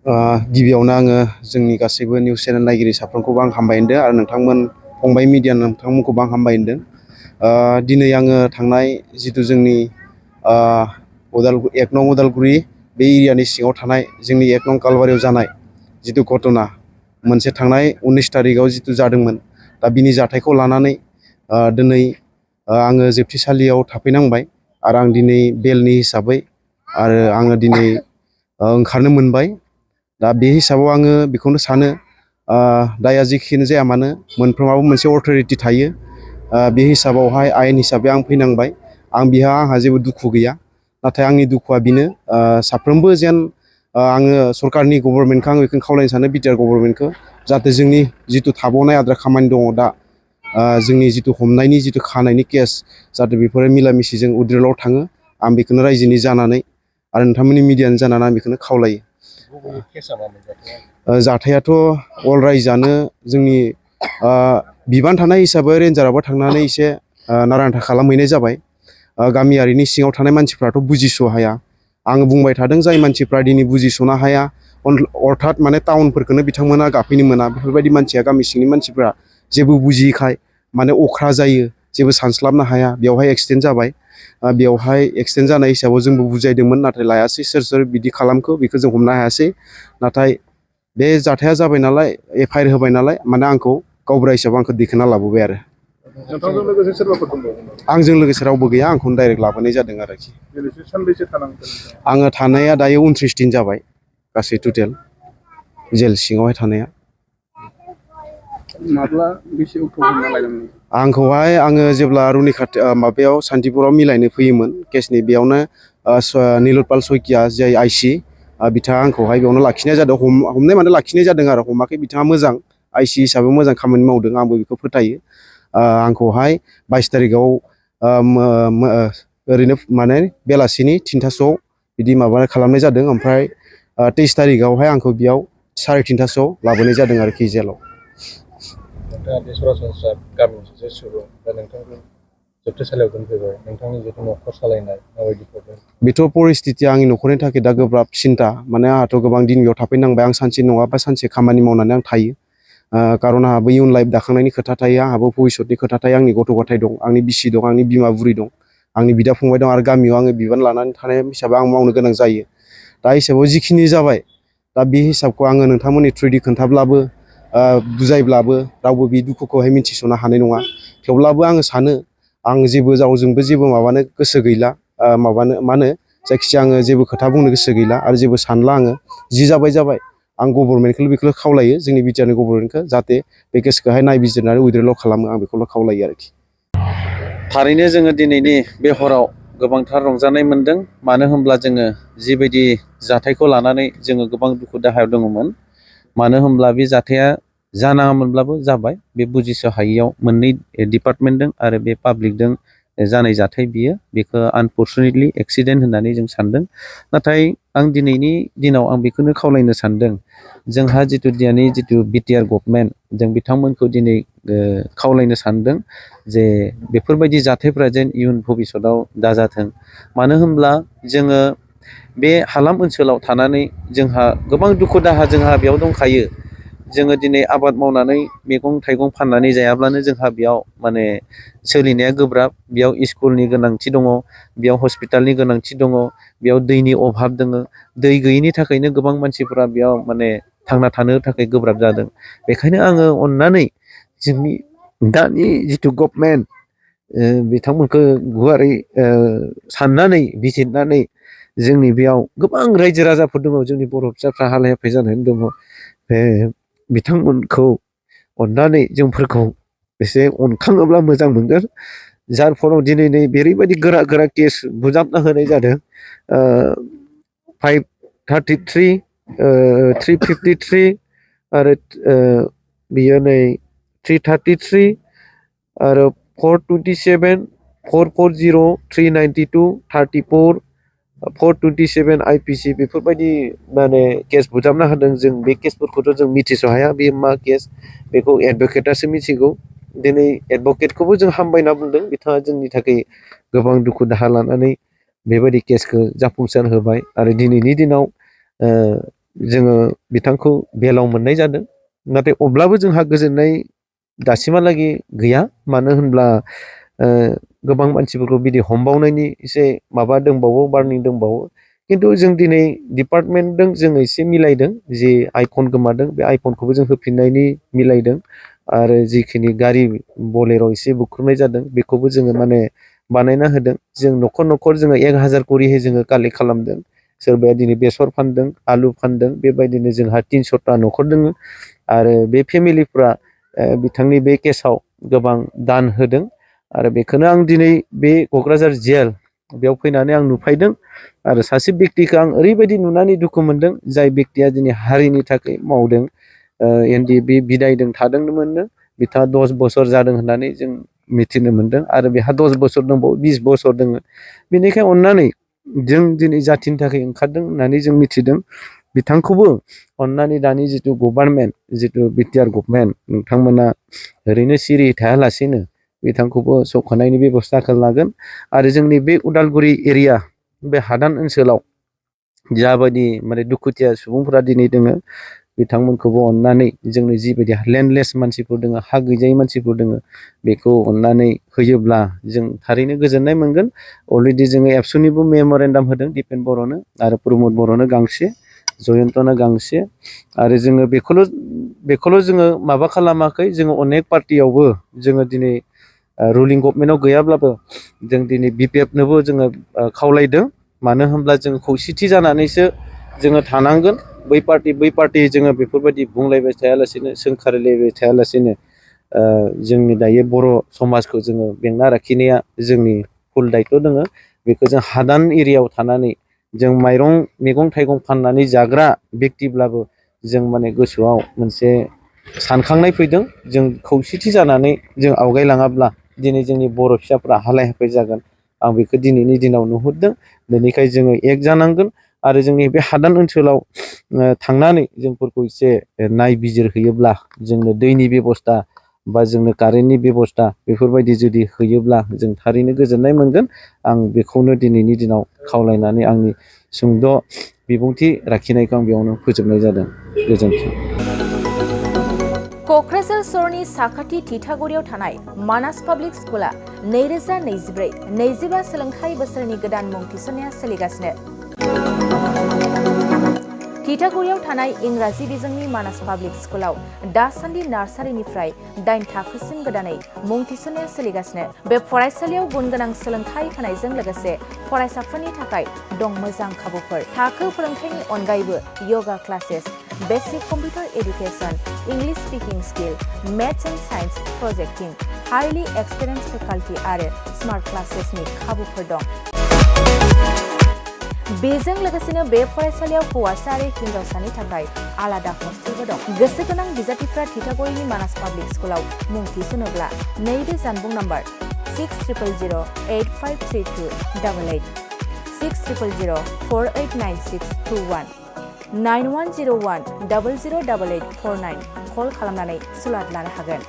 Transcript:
गिबियावनो आङो जोंनि गासैबो निउस चेनेल नायगिरि साफ्रोमखौबो आं हामबाय होनदों आरो नोंथांमोन फंबाय मिडिया नोंथांमोनखौबो आं हामबाय होनदों। दिनै आङो थांनाय जिथु जोंनि एक नं उदालगुरि बे एरियानि सिङाव थानाय जोंनि एक नं कालबारियाव जानाय जिथु घटना मोनसे थांनाय 19 थारिखआव जिथु जादोंमोन, दा बिनि जाथायखौ लानानै दिनै आङो जोबथेसालियाव थाफैनांबाय आरो आं दिनै बेलनि हिसाबै आरो आङो दिनै ओंखारनो मोनबाय। दा बे हिसाबाव आङो बेखौनो सानो, दाया जेखियानो जाया मानो मोनफ्रोमाबो मोनसे अथ'रिटि थायो। बे हिसाबावहाय आयेन हिसाबै आं फैनांबाय। आंहा जेबो दुखु गैया, नाथाय आंनि दुखुआ बेनो साफ्रोमबो जेन आङो सरकारनि गभर्नमेन्टखौ आं बेखौनो खावलायनो सानो, बिटिआर गभर्नमेन्टखौ, जाहाथे जोंनि जिथु थाबावनाय आद्रा खामानि दङ दा जोंनि जिथु हमनायनि जिथु खानायनि केस, जाहाथे बेफोरो मिला मिसिजों उद्रिलाव थाङो। आं बेखौनो रायजोनि जानानै आरो नोंथांमोननि मिडियानि जानानै आं बेखौनो खावलायो। जाथायाथ' अल रायजोआनो जोंनि बिबान थानाय हिसाबै रेन्जाराबो थांनानै एसे नारानाथा खालामहैनाय जाबाय। गामियारिनि सिङाव थानाय मानसिफ्राथ' बुजिस' हाया। आङो बुंबाय थादों, जाय मानसिफ्रा दिनै बुजिस'नो हाया अर्थात माने टाउनफोरखौनो बिथांमोना गाफैनो मोना, बेफोरबायदि मानसिया गामि सिंनि मानसिफ्रा जेबो बुजियैखाय माने अख्रा जायो, जेबो सानस्लाबनो हाया, बेवहाय एक्सिडेन्ट जाबाय। बेवहाय एक्सिडेन्ट जानाय हिसाबाव जोंबो बुजायदोंमोन, नाथाय लायासै। सोर बिदि खालामखो बेखौ जों हमनो हायासै। नाथाय बे जाथाया जाबाय नालाय, एफआइआर होबाय नालाय, माने आंखौ गावबुरा हिसाबै आंखौ दिखोना लाबोबाय आरो। नोंथांजों लोगोसे सोरबाफोर दंबावो? आंजों लोगोसे रावबो गैया, आंखौनो डाइरेक्ट लाबोनाय जादों आरोखि। सानबैसे थानांगोन? आङो थानाया दायो 29 दिन जाबाय, गासै टटेल जेल सिङावहाय थानाया। माब्ला बेसे अक्ट'आव हमना लायदोंमोन? आङो जेब्ला रुनिखाता माबायाव सान्तिपुराव मिलायनो फैयोमोन केसनि, बेयावनो निलतपाल सयकिया जाय आइसि, बिथाङा आंखौहाय बेयावनो लाखिनाय जादों। हमनाय माने लाखिनाय जादों आरो, हमाखै। बिथाङा मोजां आइसि हिसाबै मोजां खामानि मावदों, आंबो बेखौ फोथायो। आंखौहाय 22 तारिखआव ओरैनो माने बेलासिनि 3थासोआव बिदि माबा खालामनाय जादों। ओमफ्राय 23 तारिखआवहाय आंखौ बेयाव 3:30 लाबोनाय जादों आरोखि जेलाव। नोंथाङा बे सरासनस्रा गामिनि सासे सुबुं, दा नोंथांखौ जोबथेसालियाव दोनफैबाय, नोंथांनि जिथु न'खर सालायनाय माबायदि प्रब्लेम? बेथ' परिस्थितिया आंनि न'खरनि थाखाय दा गोब्राब सिन्था। माने आंहाथ' गोबां दिन बेयाव थाफैनांबाय। आं सानसे नङाबा सानसे खामानि मावनानै आं थायो। खारन आंहाबो इयुन लाइफ दाखांनायनि खोथा थायो, आंहाबो भबिसतनि खोथा थायो। आंनि गथ' गथाय दं, आंनि बिसि दं, आंनि बिमा बुरि दं, आंनि बिदा फंबाय दं, आरो गामियाव आङो बिबान लानानै थानाय हिसाबै आं मावनो गोनां जायो। दा हिसाबाव जिखिनि जाबाय, दा बे हिसाबखौ आङो नोंथांमोननि थ्रुयै खोन्थाब्लाबो बुजायब्लाबो रावबो बे दुखुखौहाय मिथिस'नो हानाय नङा। थेवब्लाबो आङो सानो, आं जेबो रावजोंबो जेबो माबानो गोसो गैला, मा होनो, जायखिजाया आङो जेबो खोथा बुंनो गोसो गैला आरो जेबो सानला। आङो जि जाबाय। आं गभर्नमेन्टखौल' बेखौल' खावलायो, जोंनि बिटिआरनि गभर्नमेन्टखौ, जाहाथे बे केसखौहाय नायबिजिरनानै उइद्रल' खालामो, आं बेखौल' खावलायो आरोखि। थारैनो जोङो दिनैनि बे हराव गोबांथार रंजानाय मोनदों। मानो होनब्ला जोङो जिबायदि जाथायखौ लानानै जोङो गोबां दुखु दाहायाव दङमोन, मानो होनब्ला बे जाथाया जानाङामोनब्लाबो जाबाय। बे बुजिस' हायियाव मोननै डिपार्टमेन्टजों आरो बे पाब्लिकजों जानाय जाथाय, बेखौ आनफर्सुनेटलि एक्सिडेन्ट होननानै जों सानदों। नाथाय आं दिनैनि दिनाव आं बेखौनो खावलायनो सानदों, जोंहा जिथु बिटिआर गभर्नमेन्ट, जों बिथांमोनखौ दिनै खावलायनो सानदों जे बेफोरबायदि जाथायफ्रा जेन इयुन भबिसतआव दाजाथों। मानो होनब्ला जोङो बे हालाम ओनसोलाव थानानै जोंहा गोबां दुखु दाहा जोंहा बेयाव दंखायो। जोङो दिनै आबाद मावनानै मैगं थाइगं फाननानै जायाब्लानो जोंहा बेयाव माने सोलिनाया गोब्राब। बेयाव स्कुलनि गोनांथि दङ, बेयाव हस्पिटालनि गोनांथि दङ, बेयाव दैनि अभाब दङ। दै गैयिनि थाखायनो गोबां मानसिफोरा बेयाव माने थांना थानो थाखाय गोब्राब जादों। बेखायनो आङो अननानै जोंनि दानि जिथु गभर्नमेन्ट, बिथांमोनखौ गुवारै साननानै बिजिरनानै, जोंनि बेयाव गोबां रायजो राजाफोर दङ, जोंनि बर' फिसाफ्रा हालाय हाफाय जानानै दङ। बे बिथांमोनखौ अननानै जोंफोरखौ एसे अनखाङोब्ला मोजां मोनगोन। जाय फलाव दिनै ओरैबायदि गोरा गोरा केस बुजाबना होनाय जादों। 533, 353 आरो बियो नै 333 आरो 427, 440, 392, 34, 427 IPC बेफोरबायदि माने केस बुजाबना होदों। जों बे केसफोरखौथ' जों मिथिस' हाया, बे मा केस, बेखौ एडभकेटासो मिथिगौ। दिनै एडभकेटखौबो जों हामबायना बुंदों, बिथाङा जोंनि थाखाय गोबां दुखु दाहा लानानै बेबायदि केसखौ जाफुंसार होबाय। आरो दिनैनि दिनाव जोङो बिथांखौ बेलाव मोननाय जादों। नाथाय अब्लाबो जोंहा गोजोननाय दासिमहालागै गैया। मानो होनब्ला गोबां मानसिफोरखौ बिदि हमबावनायनि एसे माबा दंबावो, वार्निं दंबावो। खिन्थु जों दिनै डिपार्टमेन्टजों जों एसे मिलायदों। जि आइफन गोमादों बे आइफनखौबो जों होफिननायनि मिलायदों। आरो जिखिनि गारि बलेर' एसे बुख्रुबनाय जादों बेखौबो जोङो माने बानायना होदों। जों न'खर न'खर जोङो 1000 करिहै जोङो कालेक्ट खालामदों। सोरबाया दिनै बेसर फानदों, आलु फानदों। बेबायदिनो जोंहा 300ता न'खर दङ। आरो बे फेमिलिफ्रा बिथांनि बे केसाव गोबां दान होदों। आरो बेखौनो आं दिनै बे क'क्राझार जेल बेयाव फैनानै आं नुफैदों। आरो सासे बेक्तिखौ आं ओरैबायदि नुनानै दुखु मोनदों, जाय बेक्तिया दिनै हारिनि थाखाय मावदों। NDB बिदायदों थादोंमोननो, बिथाङा 10 बोसोर जादों होननानै जों मिथिनो मोनदों। आरो बेहा 10 बोसोर दंबावो, 20 बोसोर दङ। बेनिखायनो अननानै जों दिनै जाथिनि थाखाय ओंखारदों होननानै जों मिथिदों। बिथांखौबो अननानै दानि जिथु गभर्नमेन्ट, जिथु बिटिआर गभर्नमेन्ट, नोंथांमोना ओरैनो सिरि थायालासेनो बिथांखौबो सोखानायनि बेब'स्थाखौ लागोन। आरो जोंनि बे उदालगुरि एरिया, बे हादान ओनसोलाव जाबायदि माने दुखुथिया सुबुंफोरा दिनै दोङो, बिथांमोनखौबो अननानै जोंनि जिबायदि लेन्डलेस मानसिफोर दोङो, हा गैजायै मानसिफोर दोङो, बेखौ अननानै होयोब्ला जों थारैनो गोजोननाय मोनगोन। अलरेडि जोङो एबसुनिबो मेम'रेन्डाम होदों, दिपेन बर'नो आरो प्रमद बर'नो गांसे, जयन्तनो गांसे। आरो जोङो बेखौल' जोङो माबा खालामाखै, जोङो अनेक पार्टियावबो जोङो दिनै रुलिं गभर्नमेन्टआव गैयाब्लाबो जों दिनै BPF-नोबो जोङो खावलायदों। मानो होनब्ला जों खौसेथि जानानैसो जोङो थानांगोन। बै पार्टि जोङो बेफोरबायदि बुंलायबाय थायालासेनो, सोंखारिलायबाय थायालासेनो जोंनि दायो बर' समाजखौ जोङो बेंना लाखिनाया जोंनि फुल दायथ' दङ। बेखौ जों हादान एरियायाव थानानै जों माइरं मैगं थाइगं फाननानै जाग्रा बेक्तिब्लाबो जों माने गोसोआव मोनसे सानखांनाय फैदों। जों खौसेथि जानानै जों आवगायलाङाब्ला दिनै जोंनि बर' फिसाफ्रा हालाय हाफाय जागोन। आं बेखौ दिनैनि दिनाव नुहुरदों। बेनिखायनो जोङो एक जानांगोन। आरो जोंनि बे हादान ओनसोलाव थांनानै जोंफोरखौ एसे नायबिजिरहैयोब्ला, जोंनो दैनि बेब'स्था बा जोंनो कारेन्टनि बेब'स्था बेफोरबायदि जुदि होयोब्ला जों थारैनो गोजोननाय मोनगोन। आं बेखौनो दिनैनि दिनाव खावलायनानै आंनि सुंद' बिबुंथि लाखिनायखौ आं बेयावनो फोजोबनाय जादों। गोजोन्थों। क'क्राझार सहरनि साखाथि थिथागुरियाव थानाय मानास पाब्लिक स्कुला 2024-25 सोलोंथाइ बोसोरनि गोदान मुं थिसननाया सोलिगासिनो। थिथागुरियाव थानाय इंराजि बिजोंनि मानास पाब्लिक स्कुलाव दासान्दि नार्सारिनिफ्राय 8 थाखोसिम गोदानै मुं थिसननाया सोलिगासिनो। बे फरायसालियाव गुन गोनां सोलोंथाइ होनायजों लोगोसे फरायसाफोरनि थाखाय दं मोजां खाबुफोर। थाखो फोरोंथायनि अनगायैबो yoga classes, basic computer education, English speaking skill, maths and science projecting, highly experience faculty आरो स्मार्ट क्लासेसनि खाबुफोर दं। बेजों लोगोसेनो बे फरायसालियाव हौवासा आरो हिन्जावसानि थाखाय आलादा हस्टेलबो दं। गोसो गोनां बिजाथिफ्रा थिथागुरिनि मानास पाब्लिक स्कुलाव मुं थिसनोब्ला नैबे जानबुं नम्बर 6000853288 6000489621 9101008849 कल खालामनानै सुलाद लानो हागोन।